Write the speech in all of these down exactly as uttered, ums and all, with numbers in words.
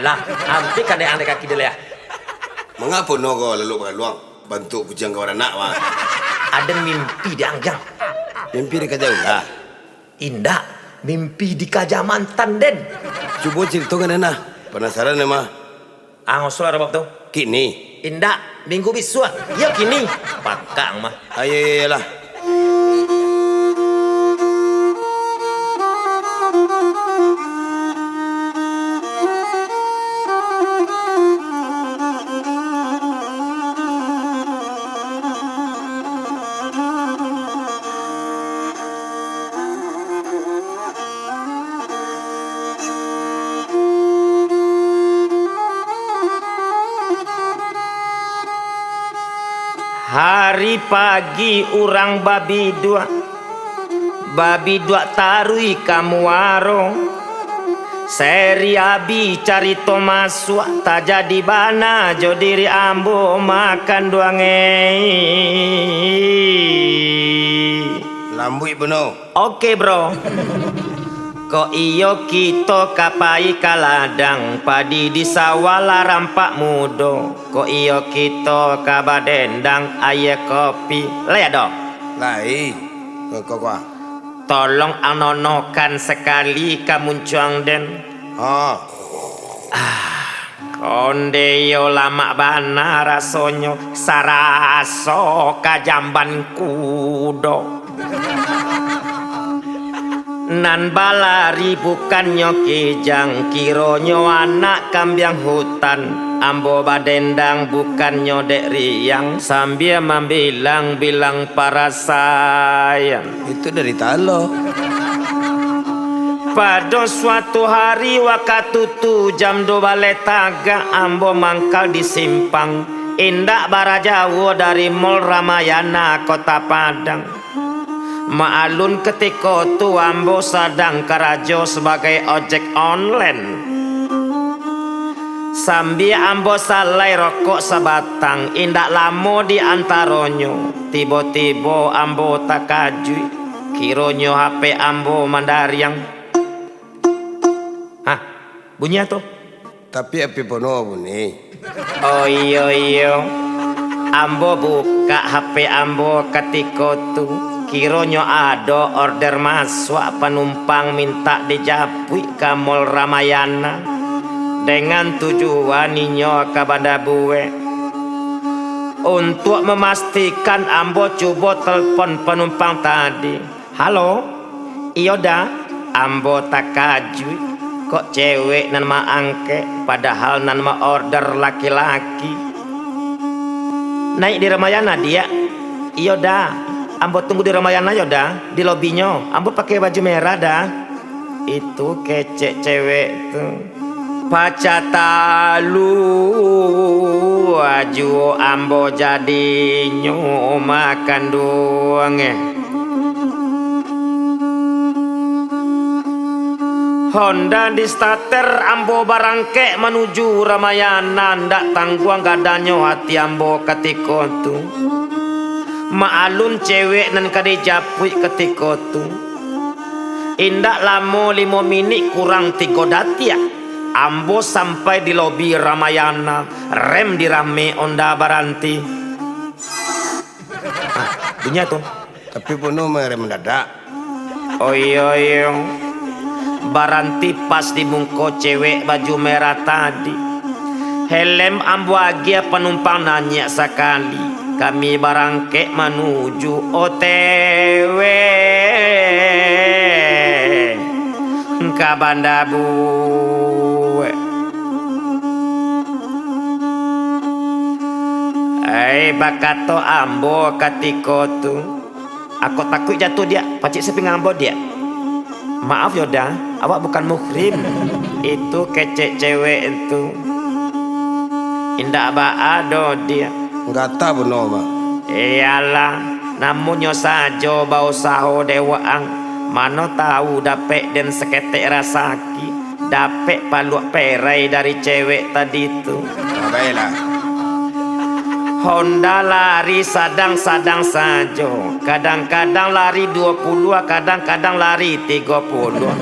Lah, ampia ka dek ang dek kaki dek lai ah. Mangapo no ko lalu bagaluang, bantuak kuciang ka baranak, wah? Aden mimpi dek ang, Jang. Mimpi dek ka jauah lah. Indak, mimpi dikaja mantan den. Cubo caritokan den nah, panasaran den mah. Ang osok lah bab tu. Kini? Indak, minggu bisuak. Iyo kini. Pakak ang mah. Ayo, iyo, iyolah. Hari pagi urang babiduak, babiduak taruih ka muaro. Seri abi carito masuak, tajadi bana jo diri ambo makan duang ei. Lambuik bano. Oke, bro. Kok iyo kito ka pai ka ladang, padi di sawah lah rampak mudo. Kok iyo kito ka badendang aia kopi. Lai ado? Lai. Ko, ko, ko. Tolong ang nonokan sakali ka muncuang den. Ha. Ah, konde iyo lamak bana rasonyo, saraso ka jamban kudo. Nan balari bukannyo kijang, kironyo anak kambiang hutan. Ambo badendang bukannyo dek riang, sambia mambilang-bilang parasaian. Itu dari talo. Pado suatu hari wakatu tu jam duo baleh tagak ambo mangkal di simpang, indak bara jauah dari Mall Ramayana Kota Padang. Maalun katiko tu ambo sadang karajo sabagai ojek online. Sambia ambo salai rokok sabatang, indak lamo di antaronyo, tibo-tibo ambo takajuik, kironyo H P ambo mandariang. Hah, bunyi a tu? Tapi H P pono bunyi. Oh iyo, iyo. Ambo bukak H P ambo katiko tu. Kironyo ado order masuak panumpang mintak dijapuik ka Mall Ramayana. Dengan tujuan inyo ka Banda Buek. Untuak mamastikan ambo cubo telpon panumpang tadi. Halo? Iyo Da, ambo takajuik, kok cewek nan maangkek, padahal nan ma-order laki-laki. Naik di Ramayana, Diak? Iyo Da, ambo tunggu di Ramayana yo Da, di lobinyo. Ambo pakai baju merah Da. Itu kecek cewek tu. Pacah talu, ajuo ambo jadinyo makan duang, eh. Honda di starter, ambo barangkek manuju Ramayana, ndak tangguang gadanyo ati ambo katiko tu. Maalun cewek nan ka dijapuik katiko tu. Indak lamo, limo minik kurang tigo datiak, ambo sampai di lobi Ramayana, rem dirame, Honda baranti. Ah, bunyi a tu. Tapi pono marem mandadak. Oh iyo, iyo. Baranti pas di muko cewek baju merah tadi. Helem ambo agiah panumpang nanyek sakali. Kami barangkek manuju O T W ka Banda Buek. Ai, bakato ambo katiko tu, "Ako takuik jatuah, Diak, pacik se pinggang ambo, Diak." "Maaf yo Da, awak bukan muhrim." Itu kecek cewek tu. "Indak baa doh, Diak." Gata buno, Mak. Iyolah, namunnyo sajo bausaho dek waang, mano tahu dapek den saketek rasaki. Dapek paluak perai dari cewek tadi tu. Ah, baiklah. Honda lari sadang-sadang sajo. Kadang-kadang lari duo puluah, kadang-kadang lari tigo puluah.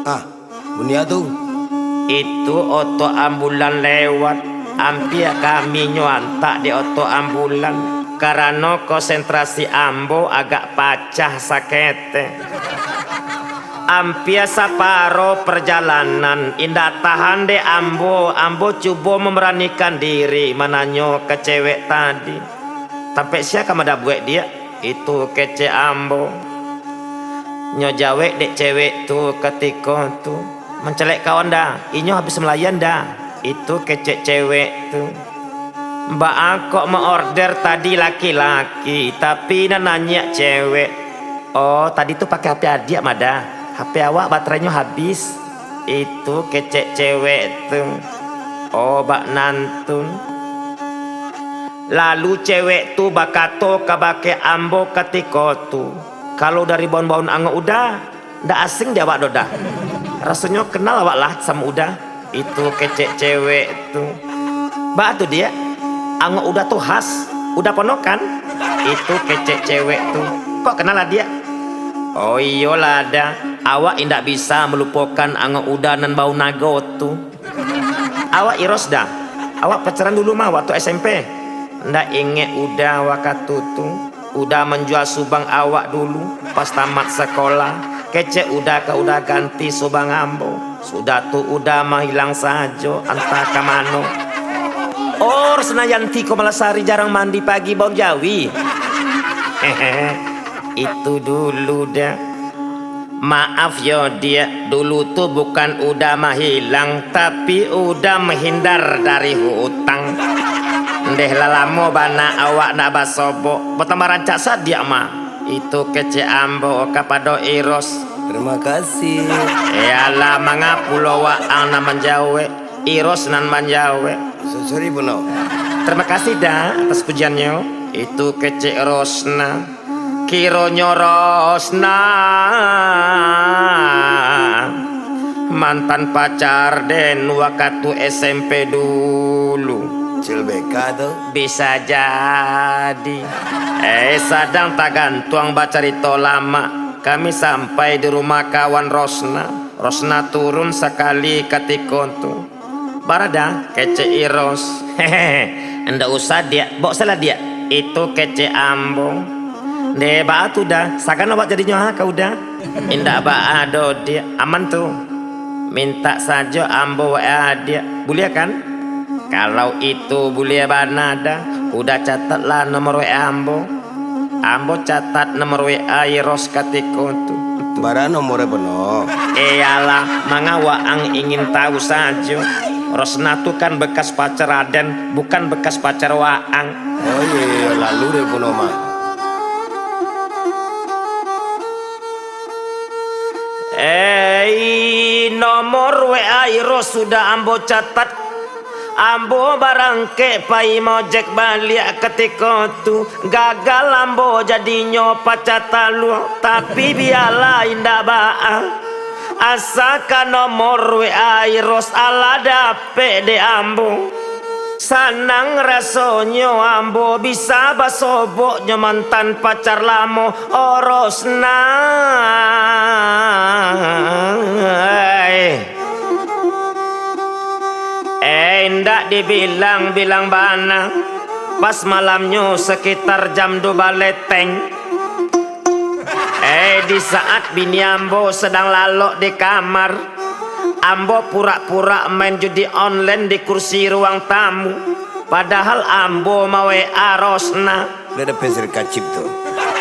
Ah, Bunyi tu. Itu oto ambulan lewat, ampia kami nyo antak dek oto ambulan, karano konsentrasi ambo agak pacah saketek. Ampia saparo parjalanan, indak tahan dek ambo, ambo cubo mambaranikan diri mananyo ka cewek tadi. Tampek sia ka mada buek, Diak? Itu kecek ambo. Nyo jawek dek cewek tu katiko tu, "Mancaliak kawan Da, inyo habis malayan Da." Itu kecek cewek tu. "Baa kok maorder tadi laki-laki, tapi nan nanyiak cewek?" "Oh, tadi tu pakai H P adiak mada. H P awak baterainyo habis." Itu kecek cewek tu. "Oh, bak nantun." Lalu cewek tu bakato kabake ambo katiko tu, "Kalau dari baun-baun angok Uda, ndak asing di awak doh Da. Rasonyo kenal awak lah samo Uda." Itu kecek cewek tu. "Baa tu, Diak? Angok Uda tu khas. Uda ponokan?" Itu kecek cewek tu. "Kok kenal lah, Diak?" "Oh iyolah Da, awak indak bisa malupokan angok Uda nan baun nago tu." "Awak Iros Da? Awak pacaran dulu mah waktu S M P?" "Ndak ingek Uda wakatu tu. Uda manjua subang awak dulu, pas tamat sakolah. Kecek Uda ka Uda ganti subang ambo. Sudah tu Uda mahilang sajo, antah ka mano." "Oh, Rosnayanti ko malah sahari jarang mandi pagi baun jawi." Itu dulu Da. "Maaf yo, Diak, dulu tu bukan Uda mahilang, tapi Uda mahindar dari hutang. Ndeh lah lamo bana awak ndak basobok, batambah rancak sadiak mah." Itu kecek ambo kapado Iros. "Terima kasih." "Iyolah, manga pulo waang nan manjawek?" Iros nan manjawek. "Sorry, Buno." "Terima kasih Da atas pujiannyo." Itu kecek Rosna. Kironyo Rosna mantan pacar den wakatu S M P dulu. Cil B K tu. Bisa jadi. Eh, sadang tagantuang bacarito lamak, kami sampai di rumah kawan Rosna. Rosna turun sakali katiko tu. "Bara Da?" kecek Iros. "Hehehe, ndak usah Diak, bok salah Diak." Itu kecek ambo. "Ndeh, baa tu Da, sagan awak jadinyo ha ka Uda?" "Indak baa doh Diak, aman tu. Mintak sajo ambo W A Diak, buliah kan?" "Kalau itu buliah bana Da, Uda catatlah nomor W A ambo." Ambo catat nomor W A Iros katiko tu. "Bara nomor Buno?" "Iyolah, manga waang ingin tahu sajo? Rosna tu kan bekas pacar aden, bukan bekas pacar waang." "Oh iyo, iyo, lalu dek Buno mah." Eh, nomor W A Iros sudah ambo catat. Ambo barangkek pai maojek baliak katiko tu. Gagal ambo jadinyo pacah taluah, tapi bialah indak baa. Asa ka nomor W A Iros alah dapek dek ambo. Sanang rasonyo ambo bisa basobok jo mantan pacar lamo, oh Rosna. Eh, indak dibilang-bilang bana, pas malamnyo sekitar jam duo baleteng, eh, di saat bini ambo sadang lalok di kamar, ambo purak-purak main judi online di kursi ruang tamu, padahal ambo ma-W A Rosna. Udah ada pensil kacip tu.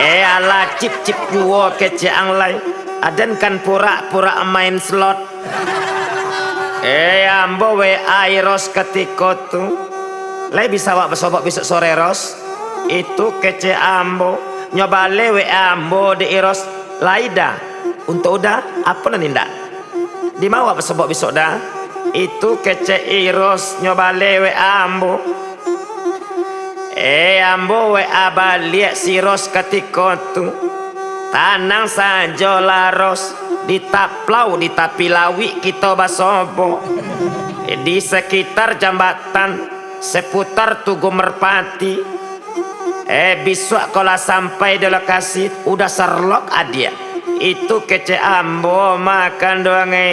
Eh, alah, cip-cip juo kecek ang lai. Aden kan purak-purak main slot. Eh, ambo W A Iros katiko tu. "Lai bisa awak basobok bisuak sore, Ros?" Itu kecek ambo. Nyo baleh W A ambo dek Iros. "Lai Da, untuak Uda, apo nan indak?" "Di ma awak basobok bisuak Da?" Itu kecek Iros nyo baleh W A ambo. Eh, ambo W A baliak si Ros katiko tu. "Tanang sajolah Ros, di Taplau, di tapi lauik kito basobok. Di sekitar jambatan, seputar Tugu Merpati. Eh, bisuak kok lah sampai di lokasi, Uda sarlok adiak." Itu kecek ambo makan doang, eh.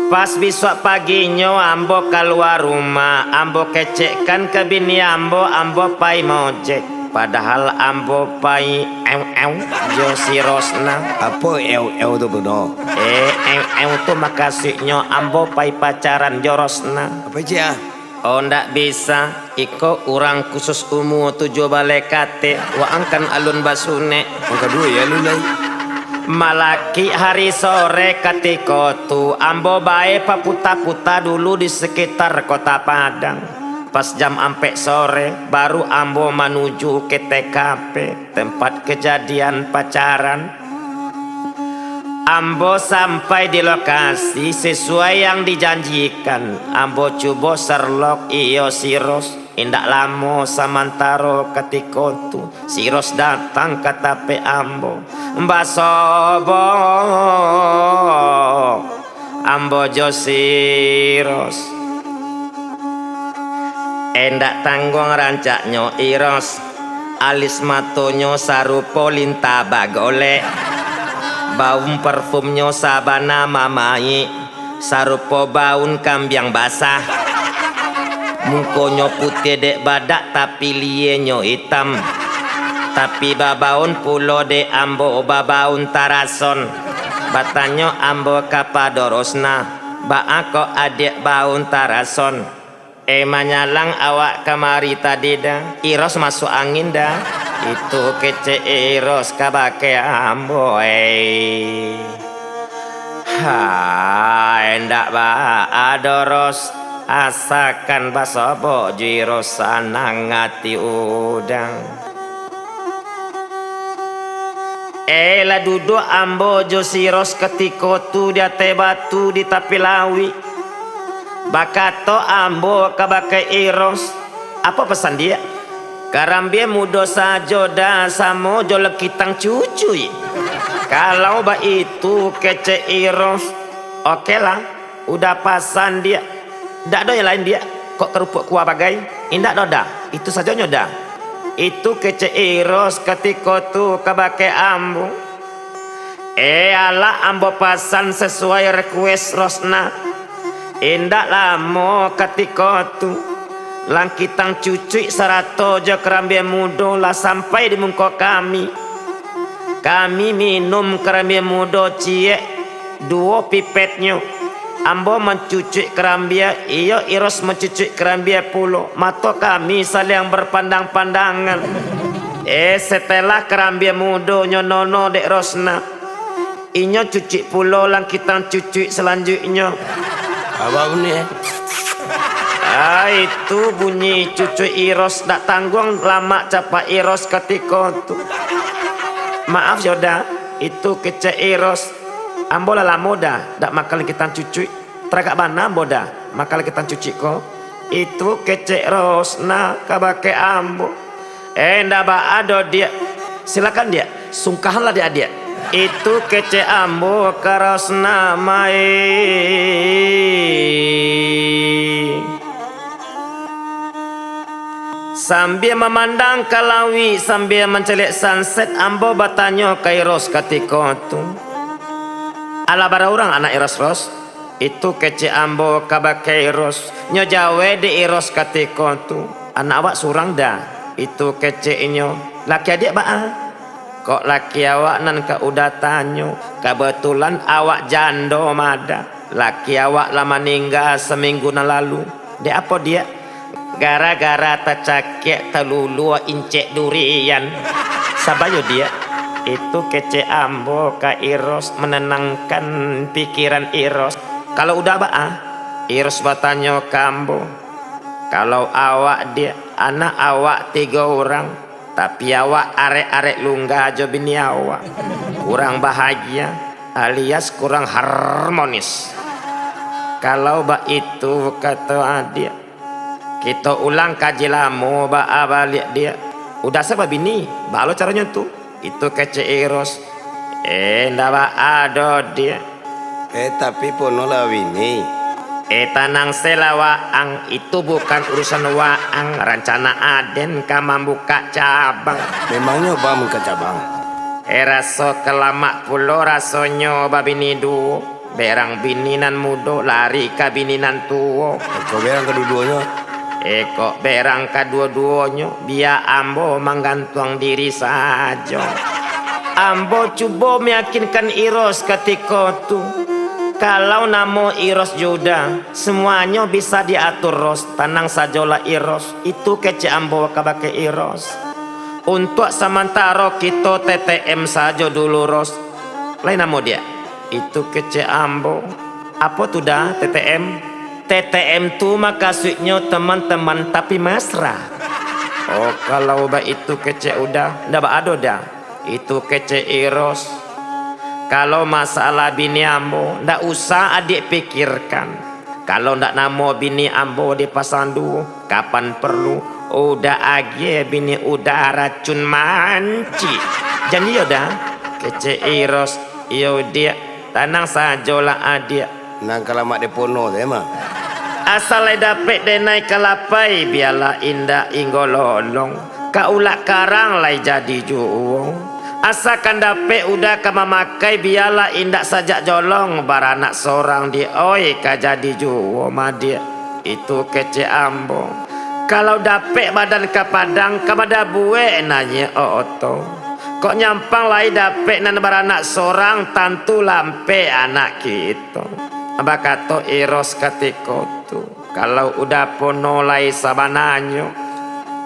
Pas bisuak paginyo ambo kalua rumah, ambo kecekkan ka bini ambo, ambo pai maojek. Padahal ambo pai, eu, eu, jo si Rosna. Apo eu, eu tu, Buno? Eh, eu, eu tu makasuiknyo ambo pai pacaran jo Rosna. Apo, Cik, ah? Oh, ndak bisa. Iko urang khusus umua tujuah baleh katek, waang kan alun basunek. Wang kaduo yo, alun lai. Malakik hari sore katiko tu, ambo bae paputa-puta dulu di sekitar Kota Padang. Pas jam ampek sore, baru ambo manuju ke T K P, tempat kejadian pacaran. Ambo sampai di lokasi sesuai yang dijanjikan. Ambo cubo serlok iyo si Ros. Indak lamo samantaro katiko tu, si Ros datang ka tapek ambo. Basobok ambo jo si Ros. Indak tangguang rancaknyo i Ros. Alis matonyo sarupo lintah bagolek. Baun parfumnyo sabana mamaik, sarupo baun kambiang basah. Mukonyo putiah dek badak, tapi lienyo itam. Tapi babaun pulo dek ambo babaun tarason. Batanyo ambo kapado Rosna, "Baa kok adiak baun tarason?" Eh, manyalang awak kamari tadi dah. I Ros masuak angin dah. Itu kecek i Ros kabake ambo, eh. Ha, indak baa doh, Ros. Asakan basobok jo i Ros, sanang ati urang. Eh, lah duduak ambo jo si Ros katiko tu di ateh batu di tapi lauik. Bakato ambo kabake i Ros, "Apo pasan, Diak?" "Karambia mudo sajo dah, samo jo langkitang cucuik." "Kalau baitu," kecek i Ros, "okelah, udah pasan, Diak. Dak ado yang lain, Diak? Kok karupuak kuah bagai?" "Indak doh dah, itu sajonyo dah." Itu kecek i Ros katiko tu kabake ambo. Eh, alah ambo pasan sasuai request Rosna. Indak lamo katiko tu, langkitang cucuik sarato jo karambia mudo lah sampai di mungko kami. Kami minum karambia mudo ciek, duo pipetnyo. Ambo mancucuik karambia, iyo i Ros mancucuik karambia pulo. Mato kami saliang bapandang-pandangan. Eh, setelah karambia mudonyo nono dek Rosna, inyo cucuik pulo langkitang cucuik salanjuiknyo. Apo bunyi, eh? Ah, itu bunyi cucuik i Ros, dak tangguang lamak capak i Ros katiko tu. "Maaf yo, Da," itu kecek i Ros. "Ambo lah lamo, Da, dak makan langkitang cucuik. Taragak bana ambo, Da, makan langkitang cucuik ko." Itu kecek Rosna kabake ambo. "Eh, ndak baa doh, Diak. Silakan, Diak. Sungkahanlah di adiak." Itu kecek ambo ka Rosna mai. Sambia mamandang ka lauik, sambia mancaliak sunset, ambo batanyo ka i Ros katiko tu, "Alah bara urang anak i Ros, Ros?" Itu kecek ambo kabake i Ros. "Nyo jawek dek i Ros katiko tu, 'Anak awak surang, Da.'" Itu kecek inyo, "Laki adiak baa?" "Kok laki awak nan ka udah tanyo, kabatulan awak jando mada. Laki awak lah maningga saminggu nan lalu." "Dek apo, Diak?" "Gara-gara tacakiak talulua incek durian." "Saba yo, Diak." Itu kecek ambo ka i Ros mananangkan pikiran i Ros. "Kalau udah baa?" i Ros batanyo ka ambo. "Kalau awak, Diak, anak awak tigo urang, tapi awak arek-arek lungga jo bini awak. Kurang bahagia, alias kurang harmonis." "Kalau baitu," kato adiak, "kito ulang kaji lamo baa baliak, Diak." "Udah se babini, baa lo caronyo tu?" Itu kecek i Ros. "Eh, ndak baa doh, Diak." "Eh, tapi Pono lah babini." Eh, tanang se lah waang, itu bukan urusan waang, rancana aden ka mambukak cabang. Memangnyo baa mambukak cabang? Eh, raso ka lamak pulo rasonyo babini duo. Berang bini nan mudo lari ka bini nan tuo. Eh, kok berang kaduo-duonyo? Eh, kok berang kaduo-duonyo, bia ambo manggantuang diri sajo. Ambo cubo meyakinkan Iros katiko tu. Kalau namo Iros jo Uda, semuanyo bisa diatur, Ros. Tanang sajolah, Iros. Itu kecek ambo kabake Iros. Untuak samantaro kito T T M sajo dulu, Ros. Lai namo, Diak? Itu kecek ambo. Apo tu Da, T T M? T T M tu makasuiknyo teman-teman tapi mesra. Oh, kalau baitu kecek Uda, ndak baa doh Da. Itu kecek Iros. Kalau masalah bini ambo, ndak usah adiak pikirkan. Kalau ndak namo bini ambo dipasang duo, kapan perlu, Uda agiah bini Uda racun mancik. Janji yo Da? Kecek Iros. Iyo, Diak. Tanang sajolah, Adiak. Nan ka lamak dipono tu, emang. Asal lai dapek denai kalapai, bialah indak inggo lolong. Ka ulak karang lai jadi juo. Asakan dapek Uda ka mamakai, bialah indak sajak jolong, baranak sorang di oi ka jadi juo, Madiak. Itu kecek ambo. Kalau dapek badan ka Padang, ka madabuek nanyie oto. Kok nyampang lai dapek nan baranak sorang, tantu lampek anak kito. Bakato Iros katiko tu, kalau Uda pono lai sabananyo,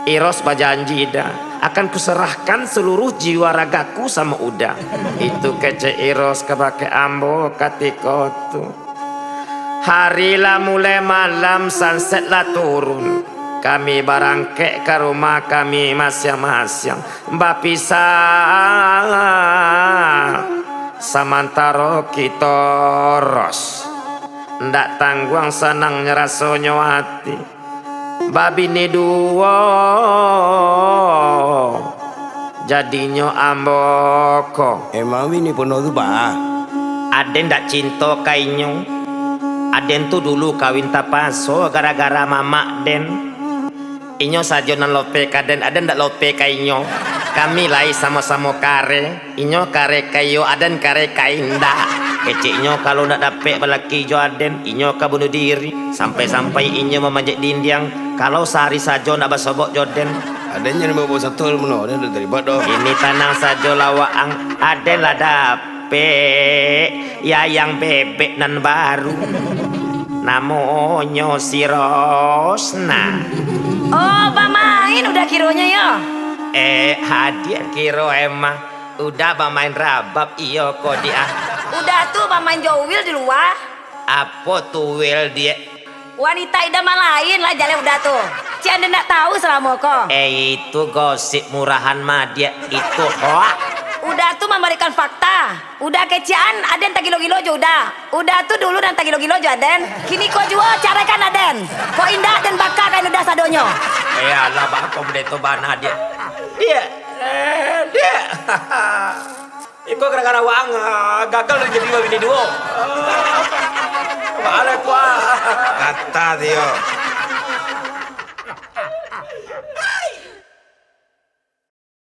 Iros bajanji Da, akan kuserahkan seluruh jiwa ragaku samo Uda. Itu kecek Iros kabake ambo katiko tu. Hari lah mulai malam, sunset lah turun. Kami barangkek ka rumah kami masiang-masiang. Bapisah samantaro kito, Ros. Ndak tangguang sanangnyo rasonyo ati. Babini duo jadinyo ambo ko. Emang bini pono tu baa? Aden ndak cinto ka inyo. Aden tu dulu kawin tapaso gara-gara mamak den. Inyo sajo nan lopeh ka den, aden ndak lopeh ka inyo. Kami lai samo-samo kare. Inyo kare ka iyo, aden kare ka indak. Keceknyo kalau ndak dapek balaki jo aden, inyo ka bunuh diri. Sampai-sampai inyo mamanjek dindiang, kalau sahari sajo ndak basobok jo den. Aden jan babawa sato mano, aden ndak talibat doh. Kini tanang sajolah waang, aden lah dapek yayang bebek nan baru. Namonyo si Rosna. Oh, bamain Uda kironyo yo? Eh, Adiak kiro emang. Uda bamain rabab iyo ko, Diak, ah. Uda tu bamain jo Wil di lua. Apo tu Wil, Diak? Wanita idaman lain lah jaleh Uda tu. Cik Ande ndak tahu salamo ko. Eh, itu gosip murahan mah, Diak. Itu hoak. Uda tu mambarikan fakta. Uda kecek an, aden tagilo-gilo jo Uda. Uda tu dulu nan tagilo-gilo jo aden. Kini ko juo, caraikan aden. Kok indak, aden baka kain Uda sadonyo. Eh, alah, baa ko budak tu bana, Diak. Diak. Eh, Diak. Iko gara-gara waang, ah, gagal dari jadi babini duo. Ah, baa ko, ah. Kata dio,